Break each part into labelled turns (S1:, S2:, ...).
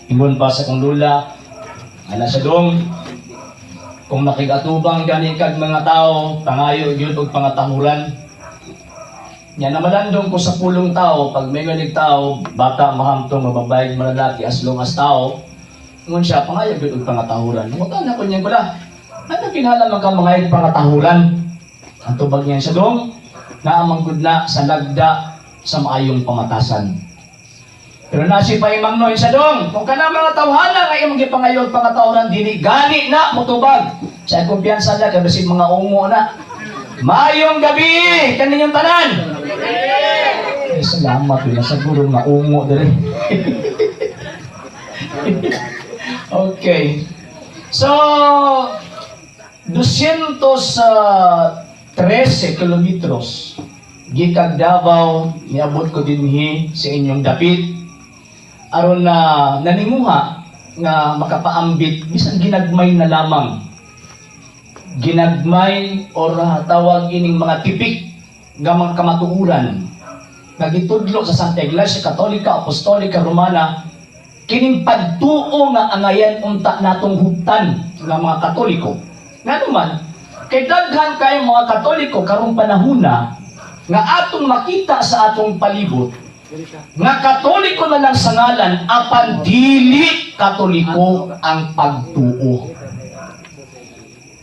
S1: Ingon pa sa kong lula, ana sa dong, kung makigatubang gani kag mga tao, pangayo gyud og pangatahuran. Nya namalandong ko sa pulong tao, pag may ganig tao, bata mahamtong, mababae, malalaki, as long as tao, ingon siya, pangayo gyud og pangatahuran. Nangutana ko niya pala, ano kinahanglan man ka mangayog pangatahuran? Ang tubag niya sa dong, naa man gud na sa lagda sa maayong pamatasan. Pero nasi pa imang noy sa dong, kung kana mga tawhana nga imong gipangayog pangatahuran, dili gani na motubag. Sa kumpiyansa na, kay basig mga ungo na. Maayong gabi kaninyong tanan. Ay, salamat yun. Sa guro nga ungo diri. Okay. So, 213 kilometros gikan Davao niabot ko dinhi sa inyong dapit aron na naninguha nga makapaambit bisan ginagmay na lamang, ginagmay or tawag ining mga tipik nga mga kamatuoran nga gitudlo sa Santa Iglesia Katolika Apostolika Romana, kining pagtuo nga angayan unta natong huptan nga mga Katoliko. Ngano man kay daghan kayong mga Katoliko karong panahona nga atong makita sa atong palibot nga Katoliko na lang sa ngalan apan dili Katoliko ang pagtuo.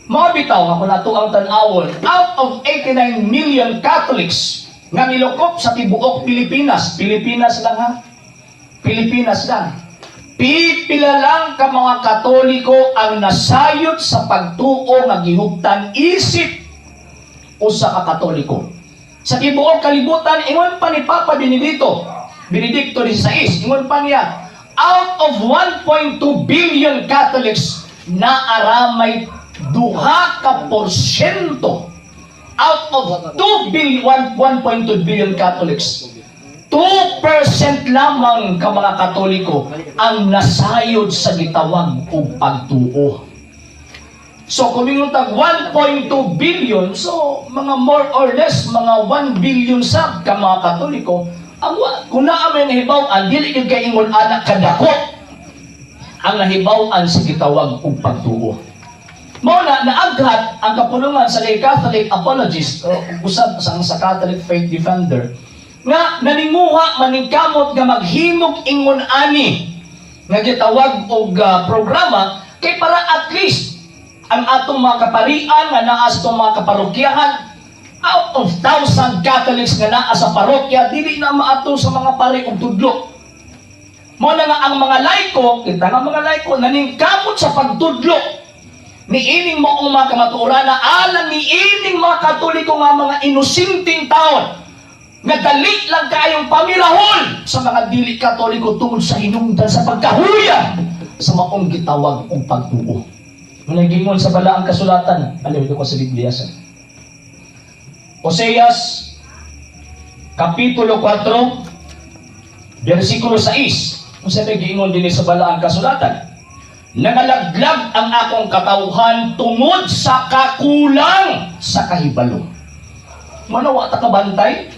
S1: Mga bitaw nga kung ato ang tan-awon, out of 89 million Catholics nga nilukop sa tibuok Pilipinas, Pilipinas lang ha, Pilipinas lang, pipila lang ka mga Katoliko ang nasayod sa pagtuo nga gihuptan isip usa ka Katoliko. Sa tibuok kalibutan, ingon pa ni Papa Benedicto XVI, ingon pa niya, out of 1.2 billion Catholics, naaramay 2%. Out of 2 billion, 1.2 billion Catholics, 2% lamang ka mga Katoliko ang nasayod sa gitawag og pagtuo. So kung mingon tag 1.2 billion, so mga more or less mga 1 billion sab ka mga Katoliko ang kung naa may nahibaw-an, dili gyud kay ingon ana kadako ang nahibaw-an sa gitawag og pagtuo. Mao na naaghat ang kapulungan sa lay Catholic apologist o usab sa Catholic faith defender nga naninguha maningkamot nga maghimog ingon ani nga gitawag og programa kay para at least ang atong mga kaparian nga naa sa atong mga kaparokyahan, out of thousand Catholics nga naa sa parokya, dili na maadto sa mga pari og tudlo. Mao na nga ang mga laiko, kita nga mga laiko naningkamot sa pagtudlo ni ining maong mga kamatuoran na alang ni ining mga Katoliko nga mga inosenteng taon nga dali lang kaayong pamirahon sa mga dili Katoliko tungod sa hinungdan sa pagkahuya sa maong gitawag og pagtuo. Mao sa balaang kasulatan, ano ito ko sa Biblia sa Oseas Kapitulo 4, versikulo 6. Kung sa may giingon din sa balaang kasulatan, "Nangalaglag ang akong katawhan tungod sa kakulang sa kahibalo." Manawa ta kabantay?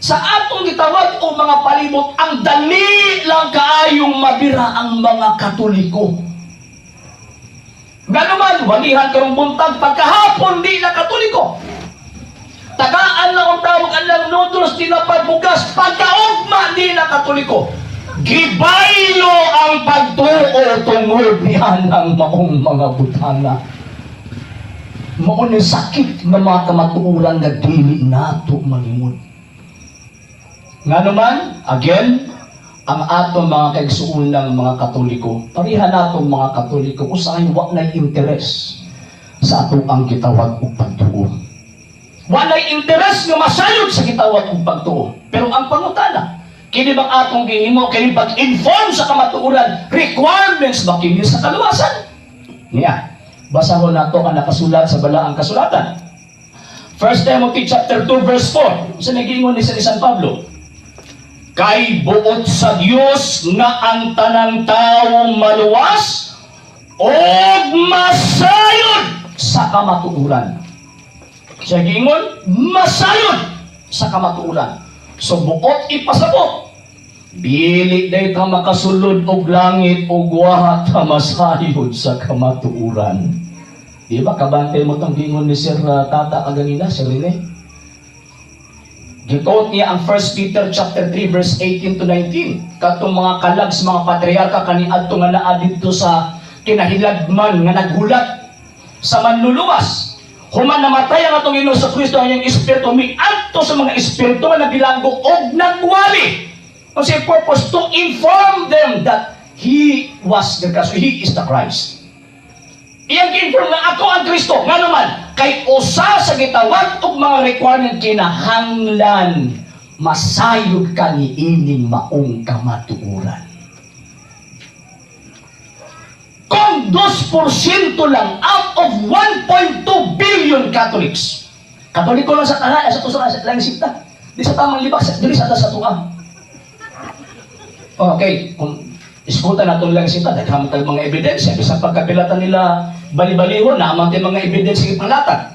S1: Sa atong gitawag o mga palibot, ang dali lang kaayong mabira ang mga Katoliko. Ganuman, walihan karong buntag, pagkahapon di na Katoliko. Tagaan lang ang tawag ang noodles, di na pagbugas, pagkaugma di na Katoliko. Gibaylo ang pagtuo tungod niya ng maong mga butana. Mao ni sakit nga mga kamatuoran nga dili nato malimod. Nga naman, again, ang atong mga kaigsuunang mga Katoliko, pareha natong mga Katoliko, usahay wa nay interes sa ato ang gitawag og pagtuo. Wa nay interes nga masayod sa gitawag og pagtuo. Pero ang pangutana, kini bang atong gihimo, kini pag-inform sa kamatuoran, requirements ba kini sa kaluwasan? Niya, basahon nato ang nakasulat sa balaang kasulatan. 1 Timothy chapter 2 verse 4. Sa nagingon ni San Pablo, "Kay buot sa Dios nga ang tanang tawo maluwas og masayod sa kamatuoran." Sa gingon, masayod sa kamatuoran. So buot ipasabot Dili day ta makasulod og langit og wa ta masayod sa kamatuoran. Di ba kabantay mo tong gingon ni Sir Tata kaganina, Sir Rene? Gi-quote niya ang 1 Peter chapter 3 verse 18 to 19. Katong mga kalag sa mga patriarka kaniadto nga naa didto sa kinahiladman nga naghulat sa manluluwas. Human namatay ang atong Ginoo sa Kristo, ang iyang espiritu miadto sa mga espiritu nga nabilanggo og nagwali. Ang siyang purpose, to inform them that He was the Christ, He is the Christ. Iyang gi-inform nga ako ang Kristo. Nga naman, kay usa sa gitawag og mga requirement, kinahanglan masayod ka ni ining maong kamatuoran. Kung 2% lang out of 1.2 billion Catholics, Katoliko lang sa tanan, sa tusa lang sikta. Di sa tamang libak, dili sa tuang. Okay, kung iskutan nato lang sikta, daghan tag mga ebidensya, bisan pagkapilatan nila bali-balihon, naman tay mga ebidensya ipanglatag.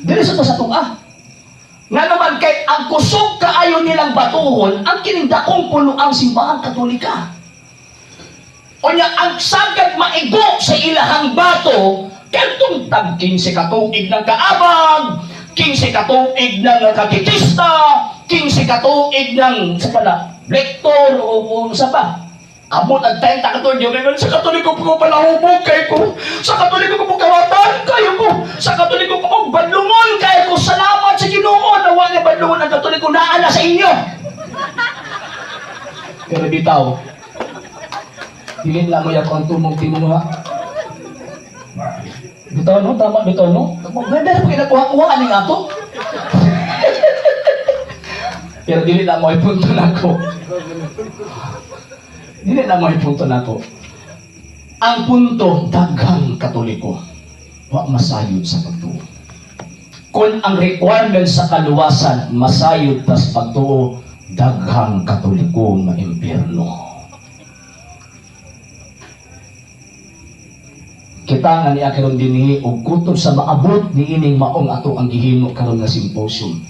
S1: Dili sa tunga. Nga naman kay ang kusog kaayo nilang batuhon ang kining dakong puno ang Simbahan Katolika. Unya ang sagad maigo sa ilahang bato kadtong tag 15 ka tuig ng kaabag, 15 ka tuig ng katekista, 15 ka tuig ng sa pala, lektor o sa pa. Abot ang 30 ka tuig, yung sa Katoliko ko palahubog kay ko, sa Katoliko ko kawatan kayo ko, sa Katoliko ko badlungon kayo ko, salamat sa Ginoo na wa nga badlungon ang Katoliko naa na sa inyo. Pero bitaw, dili na mo ako ang tumong timunga. Bitaw no, tama bitaw no. Ganda na kinakuha-kuha aning ato. Pero dili na mo punto nako. Dili na mo punto nako. Ang punto, daghang Katoliko wa masayod sa pagtuo. Kung ang requirement sa kaluwasan masayod tas pagtuo, daghang Katoliko maimpyerno. Kita nga niya karon dinhi og kutob sa maabot ni ining maong ato ang gihimo karon nga symposium.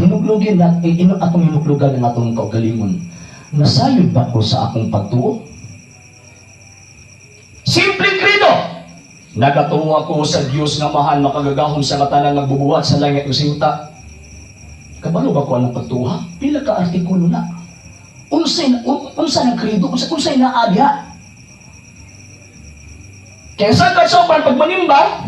S1: Hinuglugin na eh, ino atong hinuklugan ang atong kaugalingon. Nasayod ba ko sa akong pagtuo? Simpleng credo. Nagatuo ako sa Dios nga Amahan makagagahom sa katanan, nagbubuhat sa langit ug sa yuta. Kabalo ba ko anang pagtuo, ha? Pila ka artikulo na? Unsay unsa ng credo? Unsay naa diha? Kaya sa katsopan pagmanimba,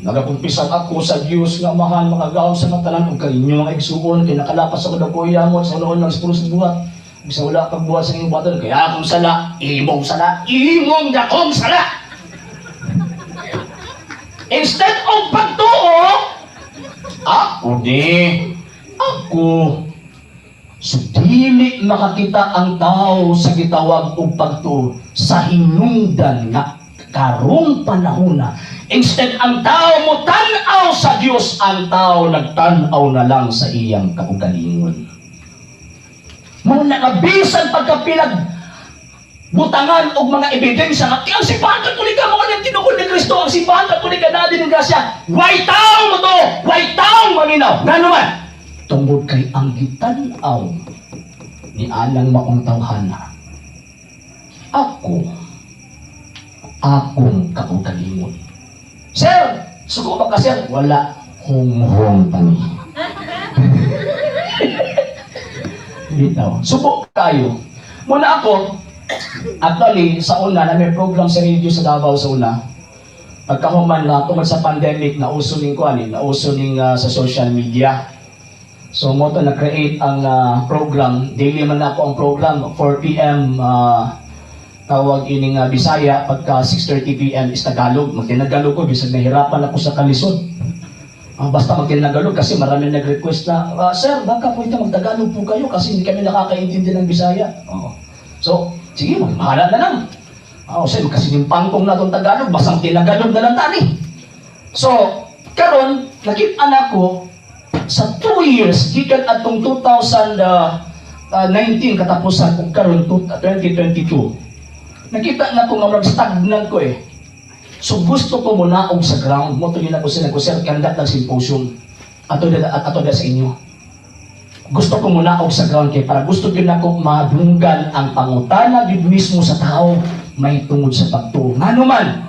S1: nagakumpisan ako sa Dios nga Amahan makagahom sa katanan ug kaninyo mga igsuon kay nakalapas ako dako yamot sa noon ng Espiritu sa buhat. Bisa wala pagbuhat sa inyong buhaton, kaya akong sala, imong sala, imong dakong sala. Instead of pagtuo, ako ni, ako. So, dili makakita ang tao sa gitawag og pagtuo sa hinungdan nga karong panahon na. Instead, ang tao mo tan-aw sa Dios, ang tao nagtan-aw na lang sa iyang kaugalingon. Mao na nga bisan pagkapilag butangan og mga ebidensya nga ang Simbahan Katolika mao ang tinuod ni Kristo, ang Simbahan Katolika na din ng grasya, way tao mo to, way tao maminaw. Ngano man? Tungod kay ang gitan-aw ni anang maong tawhana, ako, akong kaugalingon. Sir, suko ba ka, sir? Wala, honghong tani. Bitaw. Suko kayo. Muna ako, actually, sa una, na may program sa radio sa Davao sa una, pagkahuman na, tungkol sa pandemic, nauso ning kuan eh, nauso ning sa social media. So, mo to na-create ang program. Daily man ako ang program, 4 p.m. Tawag ining Bisaya, pagka 6:30 p.m. is Tagalog. Magtinagalog ko, bisag nahirapan ako sa kalisod. Basta magtinagalog kasi marami nag-request na, "Sir, baka pwede magtagalog po kayo kasi hindi kami nakakaintindi ng Bisaya." Oo. So, sige, magmahala na lang. Oh, sir, kasi yung pangkong na itong Tagalog, basang tinagalog na lang tani. So, karon nakita na ko sa 2 years, gikan atong 2019 katapusan ug karon 2022. Nakita na ko nga murag stagnant ko eh. So gusto ko muna og sa ground mo tuloy na ko sila ko, "Sir, conduct ng symposium. Ato da at ato da sa inyo." Gusto ko muna og sa ground kay para gusto gyud nako madunggan ang pangutana gyud mismo sa tao may tungod sa pagtuo. Ngano man,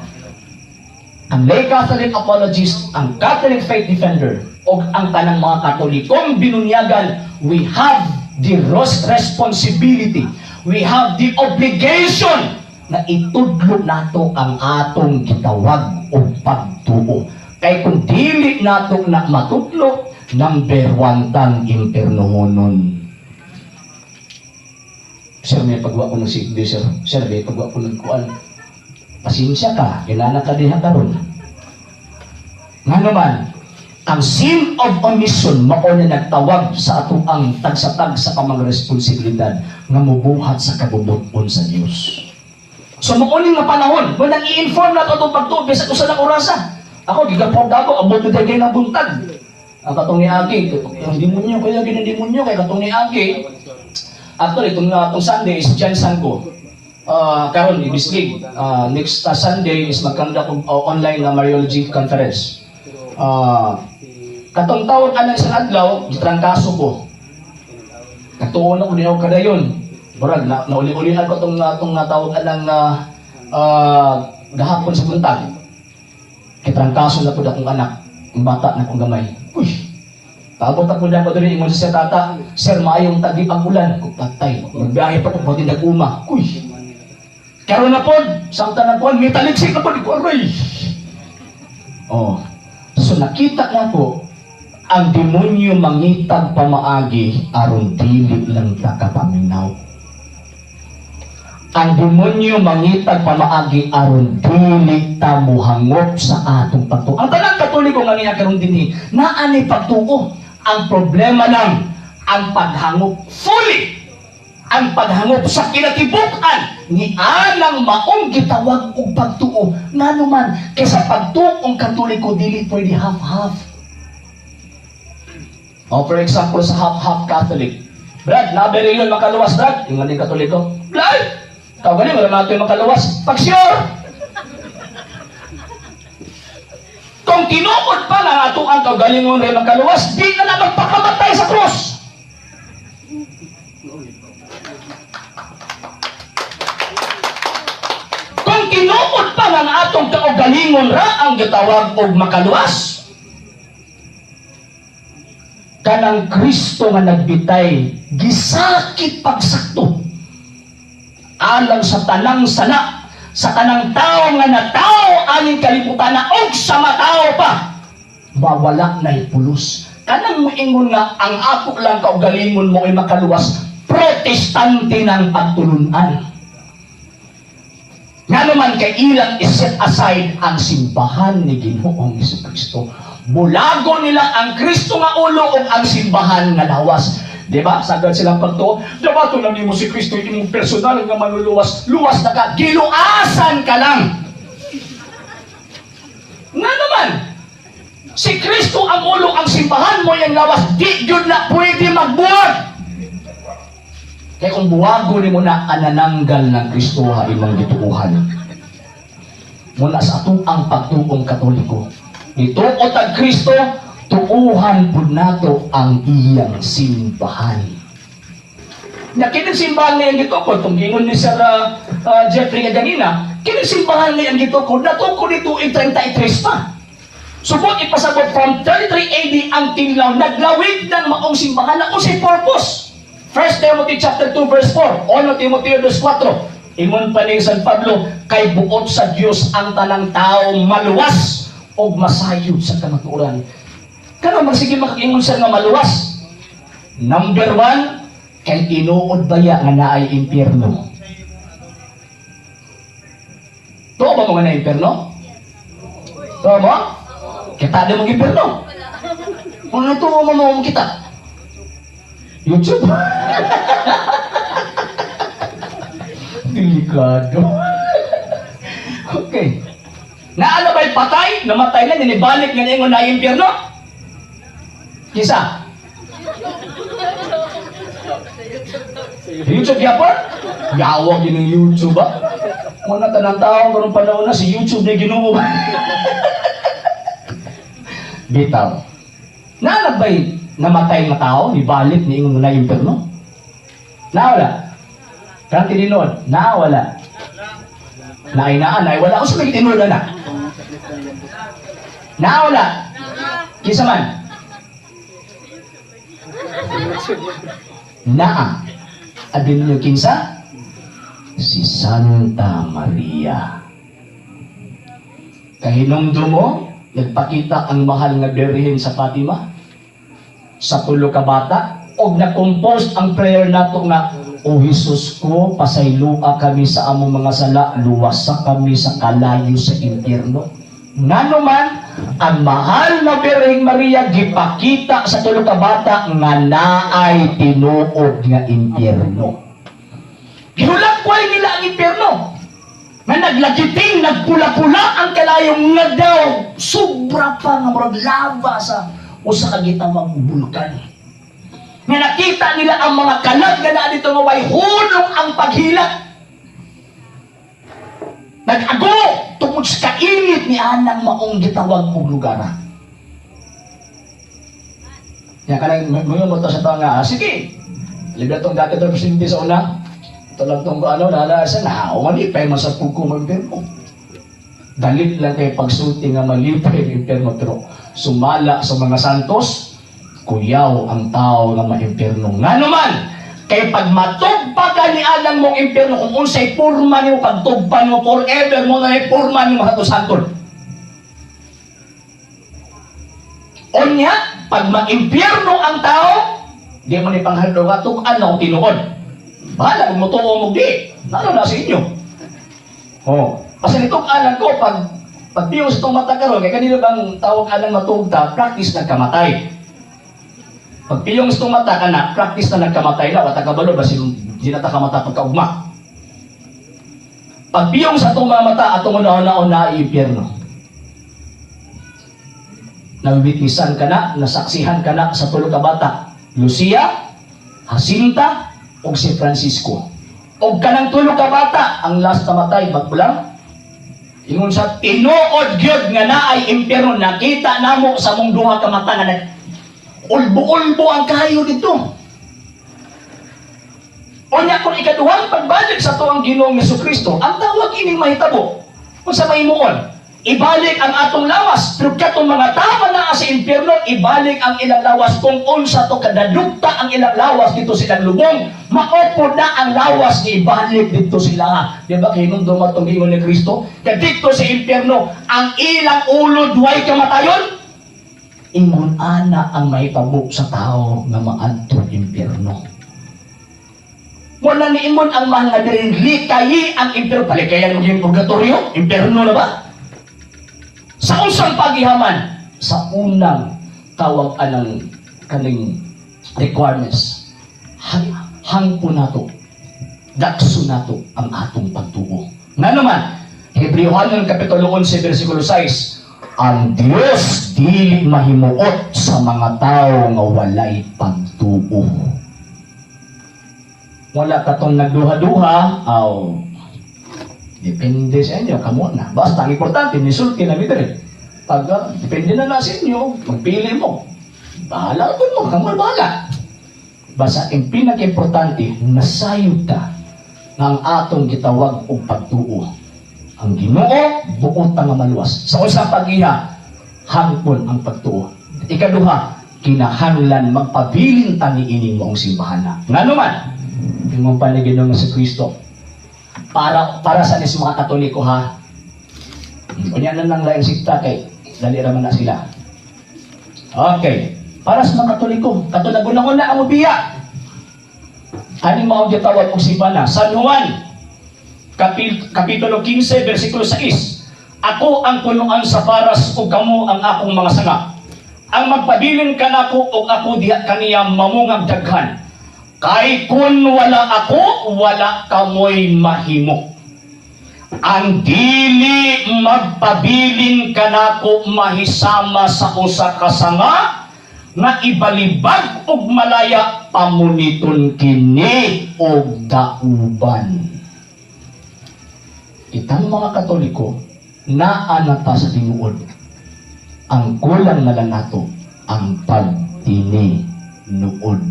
S1: ang lay Catholic apologist, ang Catholic faith defender, o ang tanang mga Katolikong binunyagan, we have the responsibility, we have the obligation na itudlo nato ang atong gitawag og pagtuo. Kay kung dili nato na matudlo, number one tang impernohonon. "Sir, may pagwa ko ng sigdi, sir. Sir, may pagwa ko ng kuan." Pasensya ka, kinana ka diha karon. Nga naman, ang sin of omission mao na nagtawag sa ato ang tagsa-tagsa ka mga responsibilidad nga mubuhat sa kabubut-on sa Dios. So mao ni nga panahon, mo nang i-inform na ato atong pagtuo bisan usa lang orasa. Ako gigapod ako, abot ko dagay ng buntag. Ang katong niagi, ang demonyo kaya gini demonyo kay katong niagi. Actually, itong Sunday is Jansan ko. Karon ibislig. Next Sunday is magkanda og online na Mariology conference. Katong taon anang isang adlaw, gitrangkaso ko. Katuon ako niya kadayon. Murag na nauli-ulihan ko tong tawag anang gahapon sa buntag. Kitrangkaso na pud akong anak, ang bata na akong gamay. Uy, tabot ako na ko diri, ingon siya, "Tata, sir, maayong tagi ang ulan." Ko patay. Magbiyahe pa ko pati nag-uma. Uy. Karon na pod, samtang nagkuan, may taliksik na pod ko, aray. Oh. So nakita na ko ang demonyo mangitag pamaagi aron dili lang ta kapaminaw. Ang demonyo mangitag pamaagi aron dili ta muhangop sa atong pagtuo. Ang tanang Katoliko nga niya karon dinhi, naa ni pagtuo. Ang problema lang ang paghangop fully, ang paghangop sa kinatibuk-an ni anang maong gitawag og pagtuo. Ngano man, kaysa pagtuong Katoliko dili pwede half-half. O for example, sa half-half Catholic. "Brad, naberi yun makaluwas, Brad." Yung aning Katoliko. "Brad, ikaw galing, wala natin makaluwas." Pag sure! Kung tinuod pa nga ato ang kaugalingon rin makaluwas, di na lang magpakamatay sa krus. Kung tinuod pa nga atong kaugalingon ra ang gitawag og makaluwas, kanang Kristo nga nagbitay, gisakit pagsakto alang sa tanang sala, sa tanang tao nga natao aning kalibutan na og sa matao pa, mawala na pulos. Kanang moingon nga ang ako lang kaugalingon mo ay makaluwas, Protestante ng pagtulunan. Nga naman, kay ilang iset aside ang simbahan ni Ginoong Kristo. Bulago nila ang Kristo nga ulo o ang simbahan nga lawas. Di ba? Sagad silang pagtuo. Dabato lang nimo si Kristo imong personal nga manluluwas. Luwas na ka. Giluasan ka lang. Nga naman, si Kristo ang ulo, ang simbahan mo yung lawas, di yun na pwede magbuwag. Kaya kung buwago ni mo na, anananggal ng Kristo ha imong gituuhan. Muna sa atong pagtuong Katoliko, nituot ang Kristo, tuuhan pud nato ang iyang simbahan. Na kining simbahan nga iyang gitukod, kung gingon ni Sir Jeffrey nga ganina, kining simbahan nga iyang gitukod, natukod ito in 33 pa. Subot ipasabot from 33 AD until now, naglawig ng maong simbahan na unsay purpose. 1 Timothy chapter 2 verse 4, 1 Timoteo 2:4. Ingon pa ni San Pablo, kay buot sa Dios ang tanang tao maluwas og masayod sa kamatuoran. Kano magsige makaingon siya nga maluwas? Number one, kay tinuod baya nga naay impyerno? Tuo ba mo nga na impyerno? Tuo mo? Kita din mong impyerno. Kung tuo mo mo kita? YouTube. Delikado. Okay. Naano ba'y patay? Namatay na, ninibalik nga niya na impyerno? Kisa? YouTube yapon? Yawag yun ang YouTube ba? Mga tanang tao, karong panahon na si YouTube na Ginoo ba? Bitaw. Naano ba'y Namatay nga tao, ibalik ni ingon na impierno? Nawala. Kanang tinuod, nawala. Naay naa, naay wala. Unsa may tinuod na? Nawala. Kinsa man? Naa. Abi ninyo kinsa? Si Santa Maria. Kahinumdum mo, nagpakita ang mahal nga Birhen sa Fatima sa tulo ka bata og na-compose ang prayer nato nga, "O Jesus ko, pasayloa kami sa among mga sala, luwasa kami sa kalayo sa impyerno." Ngano man, ang mahal na Birheng Maria gipakita sa tulo ka bata nga naay tinuod nga impyerno. Gihulakway nila ang impyerno. Nga naglagiting, nagpula-pula ang kalayong nga daw sobra pa nga murag lava sa usa ka gitawag bulkan. Nga nakita nila ang mga kalag nga naa dito nga way hunong ang paghilak. Nag-ago tungod sa kainit ni anang maong gitawag og lugar. Ya kanang mga mo to sa tawo nga, ah, sige. Libre tong dati to presidente sa una. Ito lang tong ano na sa na malipay man sa pugo mag-impyerno. Dalit lang kay pagsulti nga malipay ang impyerno, pero sumala sa mga santos, kuyaw ang tao nga maimpyerno. Ngano man, kay pag matugpa ka ni anang mong impyerno, kung unsay porma nimo pagtugpa nimo forever mo na porma nimo sa santol. Unya, pag maimpyerno ang tao, di mo ni panghaldo nga tug-an na tinuod. Bahala kung mutuo mo di. Lalo na sa inyo. Oh. Kasi nitong anak ko, pag piyos itong mata karon, kay kanino bang tawag anang matugta, practice nagkamatay. Pag piyong itong mata ka na, practice na nagkamatay na, wata kabalo, basin di na ta kamata pagkaugma. Pag piyong sa itong mga mata, atong una-una na impyerno. Nawitnisan ka na, nasaksihan ka na sa tulo ka bata. Lucia, Jacinta, ug si Francisco. Og kanang tulo ka bata, ang last na matay, magbulang. Ingon sa tinuod gyud nga naay impyerno, nakita namo sa mong duha ka mata nga nag ulbo-ulbo ang kayo dito. Unya kung ikaduhang pagbalik sa tuang Ginoong Kristo, ang tawag ining mahitabo. Kung sa mahimuon, ibalik ang atong lawas, pero katong mga tao na sa impyerno, ibalik ang ilang lawas kung unsa to kadadukta ang ilang lawas dito silang lubong, maupod na ang lawas ni ibalik dito sila. Di ba kahinumdum atong gingon ni Kristo? Kaya dito sa impyerno, ang ilang ulo duhay kamatayon, ingon ana ang mahitabo sa tao nga maadto impyerno. Wala ni ingon ang mahal nga diri likayi ang impyerno. Palikayan mo yung purgatorio? Impyerno na ba? Sa unsang pagihaman? Sa unang tawag anang kaning requirements. Hangpo nato. Dakso nato ang atong pagtuo. Nga naman, Hebreohanon Kapitulo 11, versikulo 6, ang Dios dili mahimuot sa mga tao nga walay pagtuo. Wala katong nagduha-duha, aw, depende sa inyo, kamo na. Basta ang importante, nisulti na mi diri. Pag depende na na sa inyo, magpili mo. Bahala ko mo, kamo bahala. Basta ang pinaka-importante, nasayod ta nga ang atong gitawag og pagtuo. Ang Ginoo buot nga maluwas. Sa usa pag-iha, hangpon ang pagtuo. Ikaduha, kinahanglan magpabilin ta niining maong simbahan na. Ngano man, ingon pa ni Ginoong sa Kristo, para sa nis mga Katoliko ha. Unya na lang laing sikta kay dali ra man na sila. Okay. Para sa mga Katoliko, katulad una ang ubiya. Ani mao gitawag og simbahan? San Juan Kapitulo 15 versikulo 6. Ako ang punuan sa paras ug kamo ang akong mga sanga. Ang magpabilin kanako ug ako diha kaniya mamungag daghan. Kay kun wala ako, wala kamoy mahimo. Ang dili magpabilin kanako mahisama sa usa ka sanga nga ibalibag og malaya, pamuniton kini og dauban. Kitang mga Katoliko, naa na ta sa tinuod. Ang kulang na lang nato ang pagtini. Tinuod.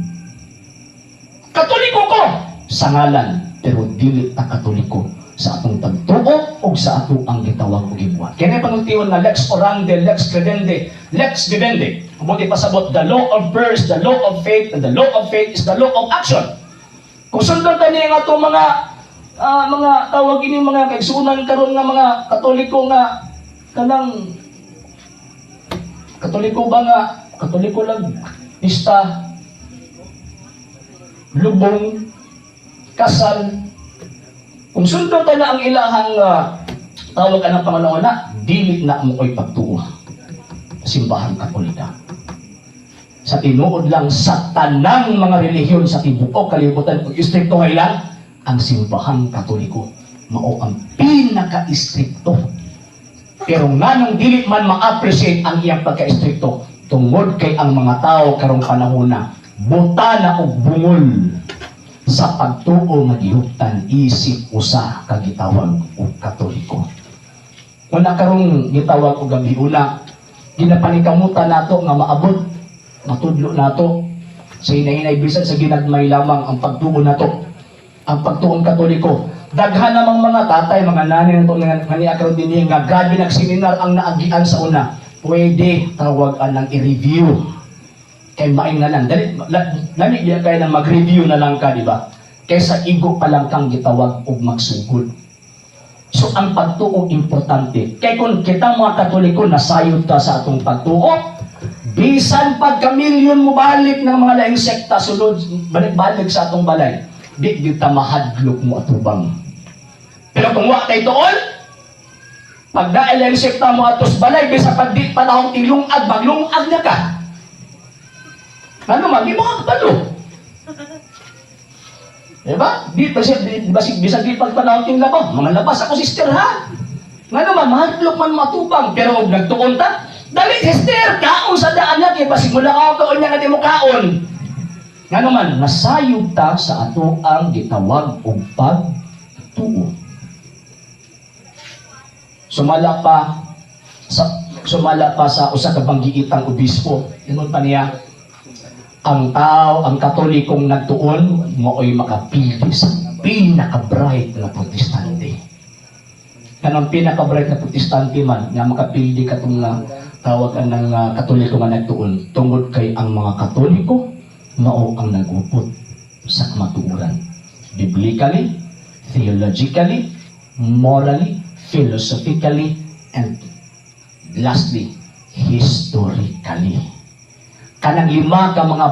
S1: Katoliko ko sa ngalan, pero dili ta Katoliko sa atong pagtuo o sa ato ang gitawag og gibuhat. Kini pangultiwan nga lex orandi, lex credendi, lex vivendi. Buot pasabot, the law of prayers, the law of faith, and the law of faith is the law of action. Kung sundon ta niya nga itong mga tawag ini, mga kaigsuonan karon nga mga Katoliko, nga kanang Katoliko ba nga Katoliko lang pista, lubong, kasal, kung sundon ta na ang ilahang tawag anang panguna, dili na mo ko'y pagtuo sa Simbahang Katolika. Sa tinuod lang, sa tanang mga relihiyon sa tibuok kalibutan, kung istrikto lang, ang Simbahang Katoliko mao ang pinaka-istrikto. Pero nganong dili man ma-appreciate ang iyang pagka-istrikto? Tungod kay ang mga tao karong panahon na buta na og bungol sa pagtuo nga gihuptan isip usa ka gitawag og Katoliko. Una karong gitawag og gabi una, ginapanikamutan nato nga maabot, matudlo nato sa hinahinay, bisan sa ginagmay lamang, ang pagtuo nato, ang pagtuong Katoliko. Daghan namang mga tatay, mga nanay nato nga niya karon dinhi nga grabe nagseminar ang naagian sa una. Pwede tawag anang i-review kay maing na lang dali lami diya kay nang mag-review na lang ka, di ba, kaysa igo pa lang kang gitawag og magsugod. So ang pagtuo importante. Kay kung kitang mga Katoliko nasayod ta sa atong pagtuo, bisan pagkamilyon mo balik ng mga laing sekta sulod balik-balik sa atong balay, di gyud ta mahadlok mo atubang. Pero kung wa tay tuon, pag naay laing sekta mo atos balay, bisan pag di panahong tilungag, maglungag na ka. Ano man, di mo kabalo. Diba? Di pa siya, di, basig, bisag di pagpanahon ting laba. Mga labas ako, sister, ha? Nga naman, mahadlok man matubang. Pero og nagtuon ta, dali, sister, kaon sa daan na, kaya basig mo lang ako kaon niya nga di mo kaon. Nga naman, nasayod ta sa ato ang gitawag og pagtuo. Sumala pa sa usa ka banggiitang obispo. Ingon pa niya, ang tao, ang Katolikong nagtuon, mao'y makapili sa pinaka-bright na Protestante. Kanang pinaka-bright na Protestante man, nga makapili katong nga tawag ang Katoliko nga nagtuon, tungod kay ang mga Katoliko, mao ang nagupot sa kamatuoran. Biblically, theologically, morally, philosophically, and lastly, historically. Kanang lima ka mga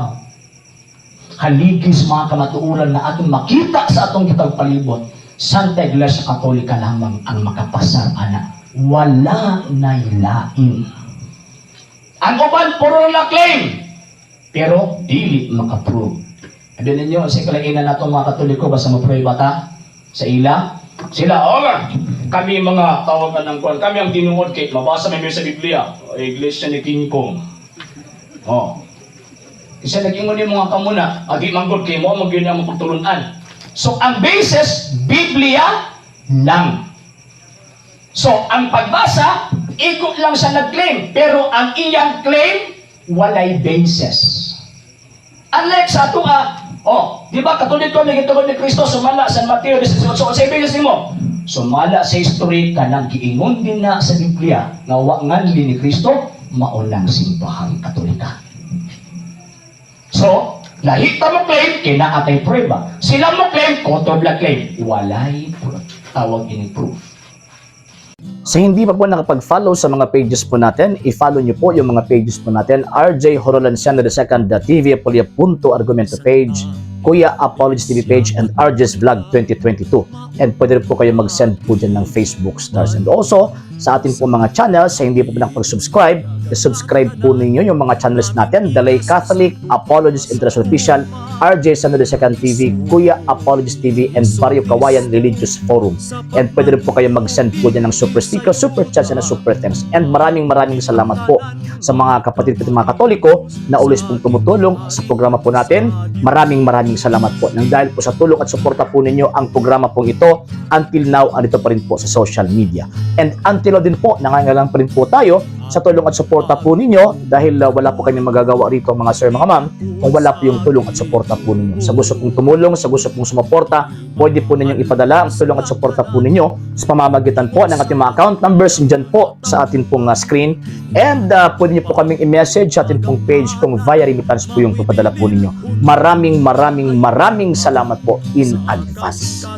S1: haligi sa mga kamatuoran na atong makita sa atong kitang palibot, Santa Iglesia Katolika lamang ang makapasar ana. Wala na lain. Ang uban, puro na claim, pero dili makaprove. Ano ninyo, sa kalainan nato mga Katoliko, basta mo-prueba ta sa ila, sila, oh, kami mga tawagan ng kwan, kami ang tinuod kay mabasa may sa Biblia, Iglesia ni King Kong. Oh. Kasi nag-ingon yung mga kamuna, agi manggod kay mo, magyun ang pagtulunan. So, ang basis, Biblia lang. So, ang pagbasa, igo lang siya nag-claim. Pero ang iyang claim, walay basis. Unlike sa ato nga, oh, di ba, Katoliko ni gitungod ni Kristo, sumala San Mateo 18, so, sa basis nimo, sumala sa history, kanang giingon din na sa Biblia, nga wa nganli ni Kristo, maunang Simbahang Katolika. So, lahi ta mo claim, kay naa tay prueba. Sila mo claim, kotob la claim. Walay tawag ini proof.
S2: Sa hindi pa po nakapag-follow sa mga pages po natin, i-follow nyo po yung mga pages po natin. RJ Horolanciano II, The TV Apolia Punto Argumento page, Kuya Apologies TV page, and RJ's Vlog 2022. And pwede rin po kayo mag-send po dyan ng Facebook stars. And also, sa ating po mga channels, sa hindi po nakapag-subscribe, i-subscribe po ninyo yung mga channels natin. The Lay Catholic, Apologies International Official, RJ Sano II TV, Kuya Apologies TV, and Barrio Kawayan Religious Forum. And pwede rin po kayo mag-send po dyan ng super sticker, super chats, and super thanks. And maraming maraming salamat po sa mga kapatid po mga Katoliko na always pong tumutulong sa programa po natin. Maraming maraming salamat po. Nang dahil po sa tulong at suporta po ninyo, ang programa pong ito until now andito pa rin po sa social media. And until now din po, nangangailangan pa rin po tayo Sa tulong at suporta po ninyo dahil wala po kami magagawa rito, mga sir, mga ma'am, kung wala po yung tulong at suporta po ninyo. Sa gusto pong tumulong, sa gusto pong sumuporta, pwede po ninyong ipadala ang tulong at suporta po ninyo sa pamamagitan po ng ating mga account numbers dyan po sa atin pong screen. And pwede niyo po kaming i-message sa atin pong page kung via remittance po yung papadala po ninyo. Maraming maraming maraming salamat po in advance.